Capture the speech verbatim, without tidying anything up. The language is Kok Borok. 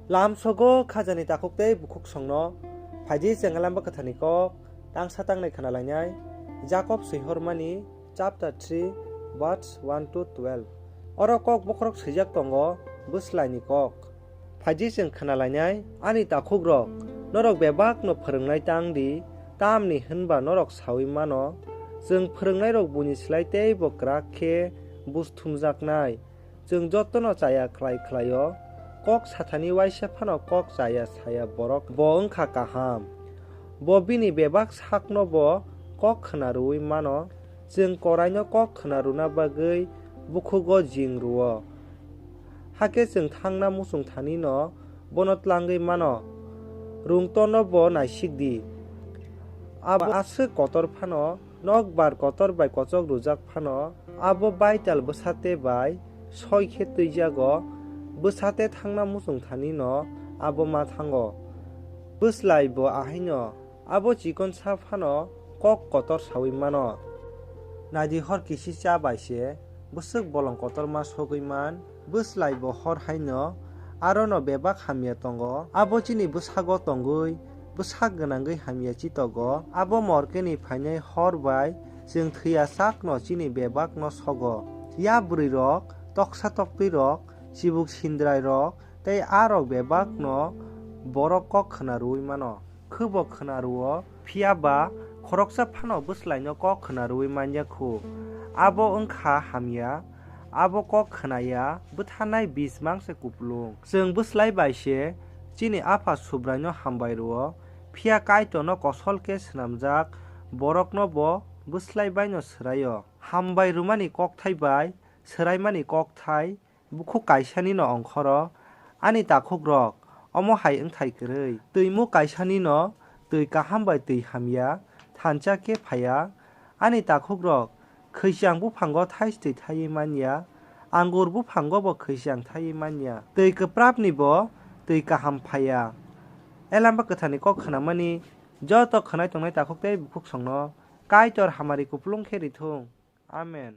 Lamsogo khajani takhuk tei bukhuksongno phaidi chengla lamba kwthani kok tangsa tangnai khna lainai. Jakob swihormani chapter three verse one to twelve. Oro kok bokhorok swijak tongo, bwslaini kok. Phaidi chwng khna lainai, ani takhukrok, norok bebakno phwrwngnai tang di, tamni hwnba norok saui mano, chwng phwrwngnairok buini slai teibo kwrak khe buj thumjaknai. Chwng jotono chaya khlai khlaio, kok sathani waisa phano kok chaya saya borok bo wngkha kaham. Bo bini bebak sakno bo kok khna rwui mano, chwng koraino kok khna rwna bagwi bukhugo jing rwo. Hakhe chwng thangna muchung thanino bono tlangwi mano, rungtorno bo naisik di. Abo aswk kotor phano, nokbar kotor bai kochok rwjak phano, abo baital bwsate bai soi khe twijago, bwsate thangna muchung thanino abo ma thango. Bwslai bo ahaino abo chikonsa phano kok kotor saui mano. Naidi hor kisicha bai se bwswk bolong kotorma sogwi man, bwslai bo hor haino arono bebak hamya tongo. Abo chini bwsago tongwi bwsak gwnangwi hamya chitogo. Abo morkeni phainai hor bai chwng thwiya sakno chini bebakno sogo. Yabrwirok, toksa toktwirok, chibuk sindrairok tei arok bebakno borok kok khna rwui mano. Khe bo khna rwo, phiya ba khoroksa phano bwslaino kok khna rwui man ya khu. Abo wng kha hamya, abo kok khna ya bwtharnai bismang se kupulung. Chwng bwslai bai se chini Apha Subraino hambai rwo, phiya Kaitorno kosol khe swnamjak borokno bo bwslai baino swraio. Hambai rwmani kokthai bai swraimani kokthai bukhuk kaisanino ongkhoro, ani takhukrok, omo hai wngthai kwrwi. Twimuk kaisanino twi kaham bai twi hamya thansa khe phaiya. Ani takhukrok, khwichang buphango thaistwi thaiwi man ya, angur buphango bo khwichang thaiwi man ya. Twi kwprapni bo twi kaham phaiya. Elamba kwtharni kok khnamani joto khwnai tongnai takhuk tei bukhuksongno Kaitor hamari kupulung khe rithung. Amen.